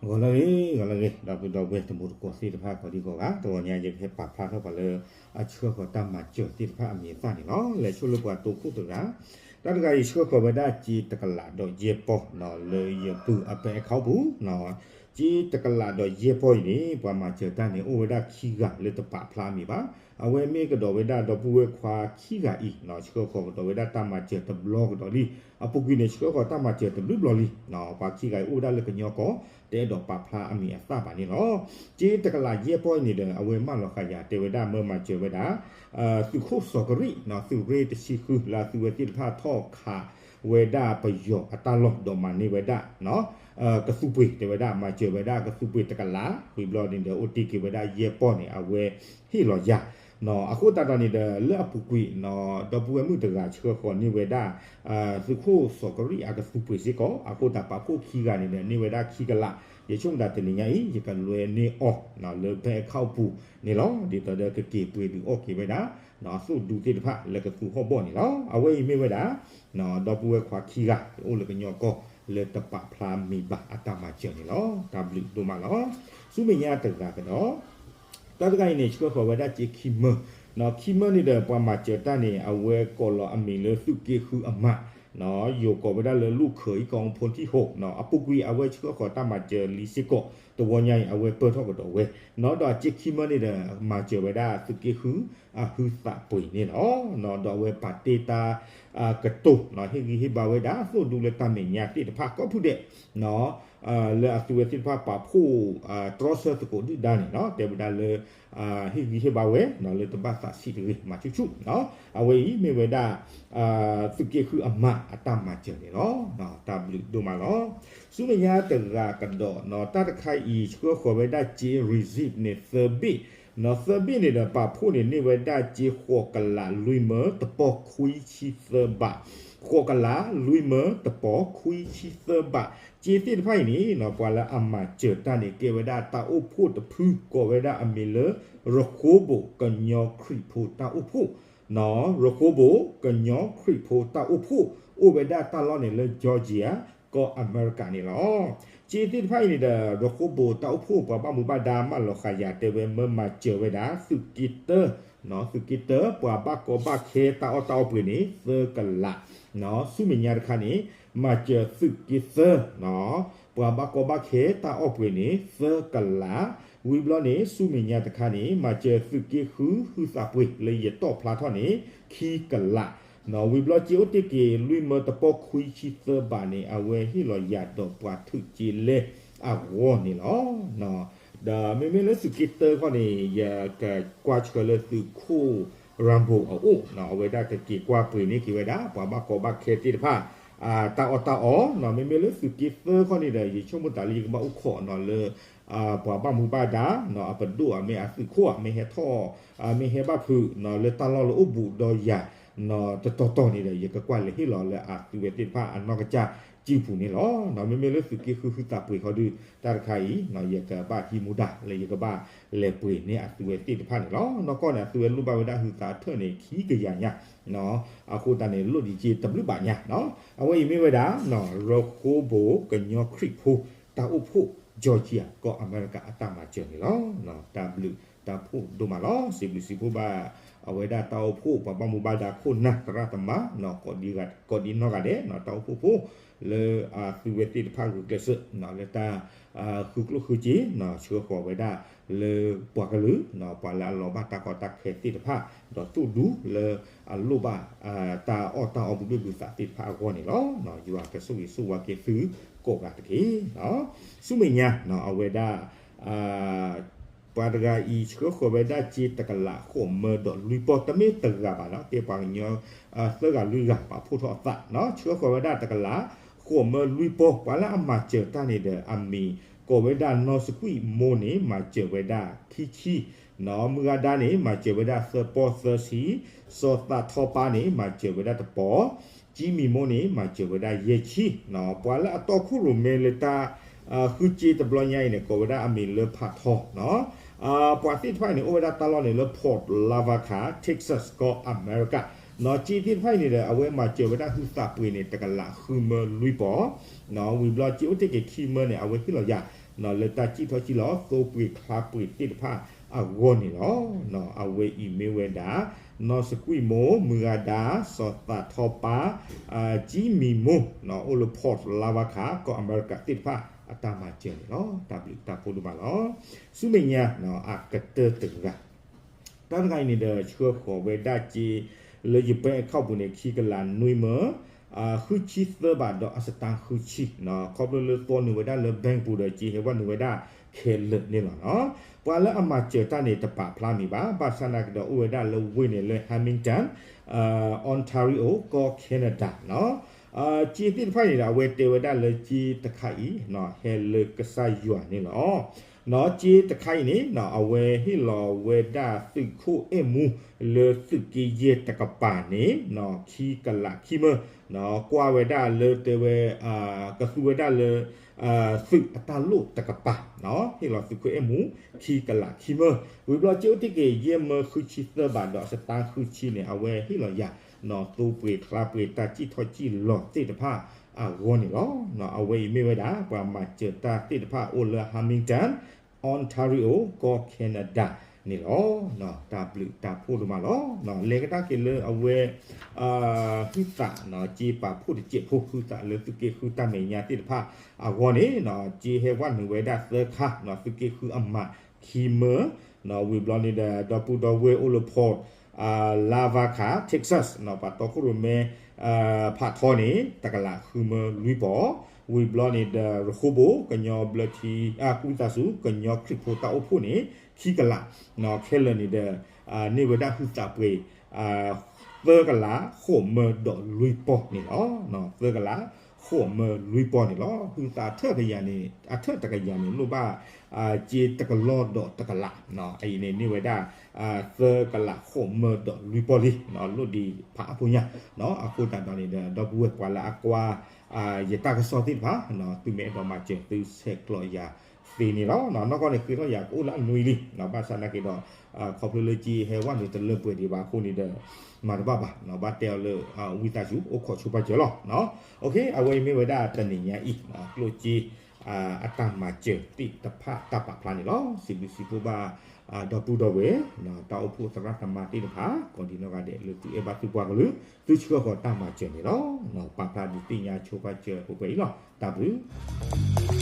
ဂီၤလၢအဂ့ၤ ဂီၤလၢအဂ့ၤ ဒီပုၢ်ဒီဝဲၢ်တံၤသကိးသ့ၣ်တဖၣ်ကိးဒံကိးဂၤ တဂီၤညါယကဟဲပာ်ဖျါထီၣ်ပှၤလၢ အဆှၢဃီၤတၢ်မၤစၢၤသ့ၣ်တဖၣ်အမံၤအသၣ်န့ၣ်လီၤ. လဲၤဆိလၢပှၤတိခိၣ်တဂၤ တၢ်တဂၤအံၤဆှၢဃီၤဝဲဒၣ်စ့တကလးဒီးယဲၢ်ပီၢ် လၢယပုၢ်အ bank account ပူၤ စ့တကလးဒီးယဲၢ်ပီၢ်အံၤန့ၣ် ပှၤမၤစၢၤတၢ်န့ၣ် အိၣ်ဝဲဒၣ်ခံဂၤလၢတပာ်ဖျါအမံၤဘၣ်. အဝဲမ့ၢ်ကဒီးဝဲဒၣ်ဒီပုၢ်ဝဲၢ်ခွါခံဂၤအံၤ ဆှၢဃီၤကဒီးဝဲဒၣ်တၢ်မၤစၢၤတဘျီကဒီးလံ. အပူၤကွံာ်န့ၣ် ဆှၢဃီၤတၢ်မၤစၢၤတဘျုးဘျီလံ. ပှၤခံဂၤအံၤအိၣ်ဝဲဒၣ်လၢကညီကီၢ် တအဲၣ်ဒိးပာ်ဖျါအမံၤအသၣ်ဘၣ်န့ၣ်လီၤ. စ့တကလးယဲၢ်ပီၢ်အံၤန့ၣ်ဒီး အဝဲမၢလီၤဃာ်ယၤတဲဝဲဒၣ်မၢမၤစၢၤဝဲဒၣ် သုးခိၣ်စီၤကရံၣ် သုးရ့ၣ်တဆံဃု လၢအသုးဝဲသ့ၣ်တဖၣ်ထီၣ်ခးဝဲဒၣ်ပယီၤအတၢ်လီၢ်ဒီးမၤန့ၢ်ဝဲဒၣ် ကသူပှ့ၤ တဲဝဲဒၣ် မၤစၢၤဝဲဒၣ်ကသူပှ့ၤတကလး ဝံၤဘျီန့ၣ်ဒီး အိၣ်တ့ၢ်က့ၤဝဲဒၣ်ယဲၢ်ပီၢ်န့ၣ် အဝဲဟ့ၣ်လီၤယၤ အဃိသတးဒီးန့ၣ်ဒီး လၢအပူၤကွံာ် ဒီပုၢ်ဝဲၢ်မုၣ်တဂၤဆှၢဃီၤန့ၢ်ဝဲဒၣ် သုးခိၣ်စီၤကရံၣ်အကသူပှ့ၤစ့ၢ်ကီး အဃိသတးပာ်ဖှိၣ်ခံဂၤန့ၣ်ဒီး န့ၢ်ဝဲဒၣ်ခံကလး ယဆိကမိၣ်တၢ်တနံၤညါအံၤ ယကလွဲန့ၢ်အီၤ လၢ bank account ပူၤန့ၣ်လီၤ. ဒ်သိးဒီးကက့ၤပှ့ၤဒုးအီၣ်က့ၤဝဲဒၣ် သိၣ်ဒူသ့ၣ်တဖၣ်လၢကသူဟီၣ်ဘီၣ်န့ၣ်လီၤ. အဝဲအံၤမ့ၢ်ဝဲဒၣ် ဒီပုၢ်ဝဲၢ်ခွါခံဂၤ အိၣ်လၢကညီကီၢ် လၢတပာ်ဖျါမံၤဘၣ်အတၢ်မၤစၢၤန့ၣ်လီၤ. တၢ်ဘျုးဒိၣ်မးလီၤ. ဆူမဲာ်ညါတဂၤကဒီး တၢ်တဂၤအံၤန့ၣ် ဆှၢဃီၤဝဲဒၣ်စ့ခံမၢ ခံမၢန့ၣ်ဒီး ပှၤမၤစၢၤတၢ်န့ၣ် အဝဲကိးလီၤအမံၤလၢသုးက့ဃုအမး ယိၤကိးဝဲဒၣ်လၢလူၢ်ခၢအံၤကီၢ်ဖိထံၣ်ဟိ အပူၤကွံာ်အဝဲဆှၢဃီၤတၢ်မၤစၢၤလံစ့ၢ်ကီး တဝီညါအံၤ အဝဲပၢၢ်ထီၣ်ကဒီးဝဲ ဒီးအစ့ခံမၢန့ၣ်ဒီး မၤစၢၤဝဲဒၣ်သုးက့ဃုအဟုသးပှ့ၤန့ၣ်လီၤ. ဒီးအဝဲပာ်တ့ၢ်တၢ် ကတိၤ ဟ့ၣ်ဂံၢ်ဟ့ၣ်ဘါဝဲဒၣ် သိၣ်ဒူလၢတၢ်မဲာ်ညါသ့ၣ်တဖၣ်ကိးဖုဒဲး လၢအသုးဝဲသ့ၣ်တဖၣ်ပာ်ဖှိၣ် တြီဆၢသကိးဒုၣ်ဒါန့ၣ် တဲဝဲဒၣ်လၢ ဟ့ၣ်ဂံၢ်ဟ့ၣ်ဘါဝဲ လၢတဘၣ်သးဆံးတဂ့ၤ မၤဆူၣ်ဆူၣ် အဝဲအံၤမ့ၢ်ဝဲဒၣ် သုးက့ဃုအမးအတၢ်မၤစၢၤန့ၣ်လီၤ. တၢ်ဘျုးဒိၣ်မးလီၤ. ဆူမဲာ်ညါတဂၤကဒီး တၢ်တခါအံၤ ဆှၢဃီၤဝဲဒၣ်စ့ receipt န့ၣ် သၢဘ့ၣ် သၢဘ့ၣ်န့ၣ်ဒီး ပာ်ဖှိၣ်န့ၣ်န့ၢ်ဝဲဒၣ်စ့ဃိးကလးလွံၢ်မၢတပီၢ်ခွံဆံသၢဘး ဃိးကလးလွံၢ်မၢတပီၢ်ခွံဆံသၢဘး စ့သ့ၣ်တဖၣ်အံၤန့ၣ် ပှၤလၢအမၤစၢၤတၢ်န့ၣ် ကဲဝဲဒၣ်တၢ်အိၣ်ဖှိၣ်တဖု ကိးဝဲဒၣ်အမံၤလၢ ရဃိဘိၣ်ကညီခရံာ်ဖိတၢ်အိၣ်ဖှိၣ် ရဃိဘိၣ်ကညီခရံာ်ဖိတၢ်အိၣ်ဖှိၣ် အိၣ်ဝဲဒၣ်တၢ်လီၢ်န့ၣ်လၢ Georgia ကီၢ်အမဲရကၤန့ၣ်လီၤ. စ့သ့ၣ်တဖၣ်အံၤန့ၣ်ဒီး ရဃိဘိၣ်တၢ်အိၣ်ဖှိၣ် ပှၤဘၣ်မူဘၣ်ဒါမၢလီၤဃာ်ယၤတဲဝဲ မၢမၤစၢၤဝဲဒၣ် သုးက့တၢ သုးက့တၢ ပှၤဘၣ်ကီဘၣ်ခဲတၢ်အီၣ်တၢ်အီပှ့ၤန့ၣ် သၢကလး ဆူမဲာ်ညါတခါန့ၣ် မၤစၢၤသုးက့သၢ ပှၤဘၣ်ကီဘၣ်ခဲတၢ်အီၣ်ပှ့ၤန့ၣ် သၢကလး ဝံၤဘျီန့ၣ် ဆူမဲာ်ညါတခါန့ၣ် မၤစၢၤသုးက့ဃုဟုသးပှ့ၤလၢယတီၣ်ဖျါထီၣ်န့ၣ် ခံကလး ဝံၤဘျီစ့အိၣ်တ့ၢ်က့ၤလွံၢ်မၢတပီၢ်ခွံဆံသၢဘးန့ၣ် အဝဲဟ့ၣ်လီၤယၤဒီးပှၤထုးက့လဲအဂီၢ်န့ၣ်လီၤ. ဒီးမ့မ့ၢ်လၢသုးက့တၢခီန့ၣ် ယကကွၢ်ဆှၢလၢသုးခိၣ် Rambo အအိၣ် အဝဲဒၣ်ကက့ၤကွၢ်ပှ့ၤန့ၢ်က့ၤဝဲဒၣ် ပှၤဘၣ်ကီဘၣ်ခဲသ့ၣ်တဖၣ် တၢ်အီၣ်တၢ်အီ မ့မ့ၢ်လၢသုးက့သၢခီန့ၣ်ဒီး ယဆိကမိၣ်တၢ်လၢယကဘၣ်အိၣ်ခိးနီၤလၢ ပှၤဘၣ်မူဘၣ်ဒါ အပဒိၣ်အမ့ၢ်အသုးခိၣ် မ့ၢ်ဟဲထီၣ် မ့ၢ်ဟဲဘၣ်ဖုး လၢတၢ်လီၢ်လၢအိၣ်ဘူးဒီးယၤ တတီၤတီၤန့ၣ်ဒီး ယကကွၢ်လဲၤဟ့ၣ်လီၤလၢအသုးဝဲသ့ၣ်တဖၣ်အနီၢ်ကစၢ်စုပူၤန့ၣ်လီၤ. မ့မ့ၢ်လၢသုးက့ဃုဟုသးပှ့ၤခီဒုး တၢ်တခါအံၤ ယကဘၣ်ဟံးမူဒါလၢယကဘၣ်လဲၤပှ့ၤန့ၢ်အသုးဝဲသ့ၣ်တဖၣ်န့ၣ်လီၤ. နီၢ်ကီၢ်န့ၣ် အသုးဝဲလိၣ်ဘၣ်ဝဲဒၣ်ဟုသးထၢၣ်န့ၣ် ခံကယၤညါ အဃိသတးန့ၣ် လိၣ်ဒံးက့တဘျုးဘးညါ အဝဲအံၤမ့ၢ်ဝဲဒၣ် ရဃိဘိၣ်ကညီခရံာ်ဖိ တၢ်အိၣ်ဖှိၣ် Georgia ကီၢ်အမဲရကၤအတၢ်မၤစၢၤန့ၣ်လီၤ. တၢ်ဘျုးတၢ်ဖှိၣ်ဒိၣ်မးလီၤ. စံးဘျုးစံးဖှိၣ်ဘၣ် အဝဲဒၣ်တၢ်အိၣ်ဖှိၣ် ပှၤဘၣ်မူဘၣ်ဒါခိၣ်နၢ်သရၣ်သမါ ကိးဒံနီၢ်ဂၤဒဲး တၢ်အိၣ်ဖှိၣ်ဖိ လၢအသုးဝဲသ့ၣ်တဖၣ်ဂုာ်ကျဲးစၢး လၢတၢ် ဃုကျိၣ်ဃုစ့ ဆှၢဃီၤဝဲဒၣ်လၢပှၤကလုာ် ပှၤလၢအလီၤဘၣ်တၢ်ကီတၢ်ခဲသ့ၣ်တဖၣ် ဒီးသိၣ်ဒူလၢအလိၣ်ဘၣ် တၢ်အီၣ်တၢ်အီဘုဘ့ၣ်ဘုသးသ့ၣ်တဖၣ်အဂီၢ်န့ၣ်လီၤ. ယွၤကဆိၣ်ဂ့ၤဆိၣ်ဝါက့ၤသုကိးဂၤတက့ၢ်. ဆူမဲာ်ညါ အဝဲဒၣ် ပှၤတဂၤအံၤ ဆှၢဃီၤဝဲဒၣ်စ့တကလးဃိးမၢဒီးလွံၢ်ပီၢ် တမ့ၢ်တဂၤဘၣ်နီၤ ကဲပှၤကညီ သၢဂၤလွံၢ်ဂၤ ပာ်ဖှိၣ်ထီၣ်အသး ဆှၢဃီၤဝဲဒၣ်တကလးဃိးမၢလွံၢ်ပီၢ် ပှၤလၢအမၤစၢၤတၢ်န့ၣ်ဒီး အမံၤကိးဝဲဒၣ်နီၢ်စကွံၣ်မိၢ်န့ၣ် မၤစၢၤဝဲဒၣ်ခံဆံ မုၢ်ဂၤဒါန့ၣ် မၤစၢၤဝဲဒၣ်သၢပီၢ်သၢဆံ, စီၤသးထီပါန့ၣ် မၤစၢၤဝဲဒၣ်တပီၢ်, ကၠံမံၤမိၢ်န့ၣ် မၤစၢၤဝဲဒၣ်ယဲၢ်ဆံ, ပှၤလၢအတီခိၣ်ရိၣ်မဲလၢတၢ် ဃုစ့တဘျီညါအံၤန့ၣ် ကိးဝဲဒၣ်အမံၤလၢဖးထီ, ပှၤသ့ၣ်တဖၣ်အံၤန့ၣ် အိၣ်ဝဲဒၣ်တၢ်လီၢ်န့ၣ်လၢ Fort Lavaca Texas ကီၢ်အမဲရကၤ, စ့သ့ၣ်တဖၣ်အံၤန့ၣ်ဒီး အဝဲမၤစၢၤဝဲဒၣ်ဟုသးပှ့ၤန့ၣ် တကလးဃုမၢလွံၢ်ပီၢ်, ဝံၤဘျီစ့အိၣ်တ့ၢ်က့ၤခံမၢန့ၣ် အဝဲဟ့ၣ်လီၤယၤ လၢတၢ်စံၣ်ထီၣ်စံၣ်လီၤ သိပှ့ၤချါပှ့ၤသ့ၣ်တဖၣ်အဂီၢ်န့ၣ်လီၤ. အဝဲအံၤမ့ၢ်ဝဲဒၣ် နီၢ်စကွံၣ်မိၢ် မုၢ်ဂၤဒါ စီၤသးထီပၢ် ကၠံမံၤမိၢ် အိၣ်လၢ Port Lavaca ကီၢ်အမဲရကၤသ့ၣ်တဖၣ် အတၢ်မၤစၢၤန့ၣ်လီၤ. တၢ်ဘျုးတၢ်ဖှိၣ်ဒိၣ်မးလီၤ. ဆူမဲာ်ညါ အကတၢၢ်တဂၤ တၢ်တခါအံၤန့ၣ်ဒီး ဆှၢဃီၤဝဲဒၣ်က့ လၢယ bank account ပူၤန့ၣ် ခံကလးနွံမၢ ဃုဆံသၢဘးဒီးအစတါဃုဆံ, ခီဖျိလၢသီနုာ်ဝဲဒၣ်လၢ bank ပူၤဒီး က့ဟဲဝဲနုာ်ဝဲဒၣ်ခဲလၢာ်န့ၣ်လီၤ. ပှၤလၢအမၤစၢၤတၢ်န့ၣ် တပာ်ဖျါမံၤဘၣ်, ဘၣ်ဆၣ်သနာ်က့ဒီး အိၣ်ဝဲဒၣ်လၢဝ့ၢ်န့ၣ်လၢ Hamilton Ontario ကီၢ် Canada က့သ့ၣ်တဖၣ်န့ၣ်ဒီး အဝဲတဲဝဲဒၣ်လၢက့တခါအံၤ ဟဲလၢကစၢ်ယွၤန့ၣ်လီၤ. က့တခါအံၤန့ၣ် အဝဲဟ့ၣ်လီၤဝဲဒၣ်သုးခိၣ်အဲၣ်မူ လၢသုးက့ယဲၢ်တကပၤန့ၣ် ခံကလးခံမၢ ကွၢ်ဝဲဒၣ်လၢတဲဝဲ ကသူဝဲဒၣ်လၢ သုးအတၢ်လိၣ်တကပၤ ဟ့ၣ်လီၤသုးခိၣ်အဲၣ်မူ ခံကလးခံမၢ ဝံၤဘျီက့အိၣ်တ့ၢ်က့ၤ ယဲၢ်မၢဃုဆံသၢဘးဒီးအစတါဃုဆံန့ၣ် အဝဲဟ့ၣ်လီၤယၤ သိပှ့ၤချါပှ့ၤတၢ်စံၣ်ထီၣ်စံၣ်လီၤသ့ၣ်တဖၣ်အဂီၢ်န့ၣ်လီၤ. အဝဲအံၤမ့ၢ်ဝဲဒၣ် ပှၤမၤစၢၤတၢ်သ့ၣ်တဖၣ်အိၣ်လၢ Hamilton Ontario ကီၢ် Canada န့ၣ်လီၤ. တၢ်ဘျုးတၢ်ဖှိၣ်ဒိၣ်မးလီၤ. လဲၤကဒါက့ၤလၢအဝဲ ဟုသး က့ပာ်ဖှိၣ်တစဲးဖိ ဟုသးလၢသုးက့ဃုတၢ်မဲာ်ညါသ့ၣ်တဖၣ်အဂီၢ်န့ၣ် က့ဟဲဝဲနုာ်ဝဲဒၣ်သၢခါ သုးက့ဃုအမးခံမၢ ဝံၤဘျီန့ၣ်ဒီး ဒီပုၢ်ဒီဝဲၢ်အိၣ်လၢ Port Lavaca Texas ပှၤတီခိၣ်ရိၣ်မဲ ဖးထီန့ၣ် တကလးဃုမၢလွံၢ်ပီၢ်, ဝံၤဘျီန့ၣ်ဒီး ရဃိဘိၣ် ကညီဘျၢထံ ကူသးစူၤ ကညီခရံာ်ဖိတၢ်အိၣ်ဖှိၣ်န့ၣ် ခံကလး ခဲလၢာ်န့ၣ်ဒီး န့ၢ်ဝဲဒၣ်ဟုသးပှ့ၤ သၢကလးဃိးမၢဒီးလွံၢ်ပီၢ်န့ၣ်လီၤ. သၢကလးဃိးမၢလွံၢ်ပီၢ်န့ၣ်လီၤ. ဟုသးအထၢၣ်တကယၤန့ၣ် အထၢၣ်တကယၤန့ၣ် လိၣ်ဘၣ် က့တကလီၢ်ဒီးတကလး အအံၤန့ၣ် န့ၢ်ဝဲဒၣ် သၢကလးဃိးမၢဒီးလွံၢ်ပီၢ်လံ လိၣ်ဒံးဖးအါဖိညါ အဃိသတးဒီးန့ၣ်ဒီး ဒီပုၢ်ဝဲၢ်ပှၤလၢအကွၢ် ယတၢ်ကစီၣ်သ့ၣ်တဖၣ် သုမ့ၢ်အဲၣ်ဒိးမၤစၢၤသုဆဲးကျိးယၤသ့န့ၣ်လီၤ. နီၢ်ကီၢ်န့ၣ် ဃ့ထီၣ်ယၤကအိၣ်လၢအနွံလံ ဘၣ်ဆၣ်သနာ်က့ဒီး ခီဖျိလၢက့ဟဲဝဲနုာ်တလၢပှဲၤဒံးဘၣ်အဃိန့ၣ်ဒီး မၤတဘၣ်ဘၣ် ဘၣ်တဲအီၤလၢ ဝံသးစူၤ အိၣ်ခိးဆိပာ်စၢၤလီၤ. အဝဲအံၤမ့ၢ်ဝဲဒၣ်တနံၤညါအံၤ ကျိၣ်စ့ အတၢ်မၤစၢၤသ့ၣ်တဖၣ်တၢ်ပာ်ဖျါန့ၣ်လီၤ. စံးဘျုးစံးဖှိၣ်ဘၣ် ဒီပုၢ်ဒီဝဲၢ် တၢ်အိၣ်ဖှိၣ်သရၣ်သမါသ့ၣ်တဖၣ် ကိးဒံနီၢ်ဂၤဒဲးလၢသုအဲၣ်ဘၣ်သုပှၤကလုာ် သုဆှၢဃီၤတၢ်မၤစၢၤန့ၣ်လီၤ. ပာ်ဖျါဒုးသ့ၣ်ညါဆိပာ်စၢၤပှဲၤပှဲၤအံၤလီၤ. တၢ်ဘျုး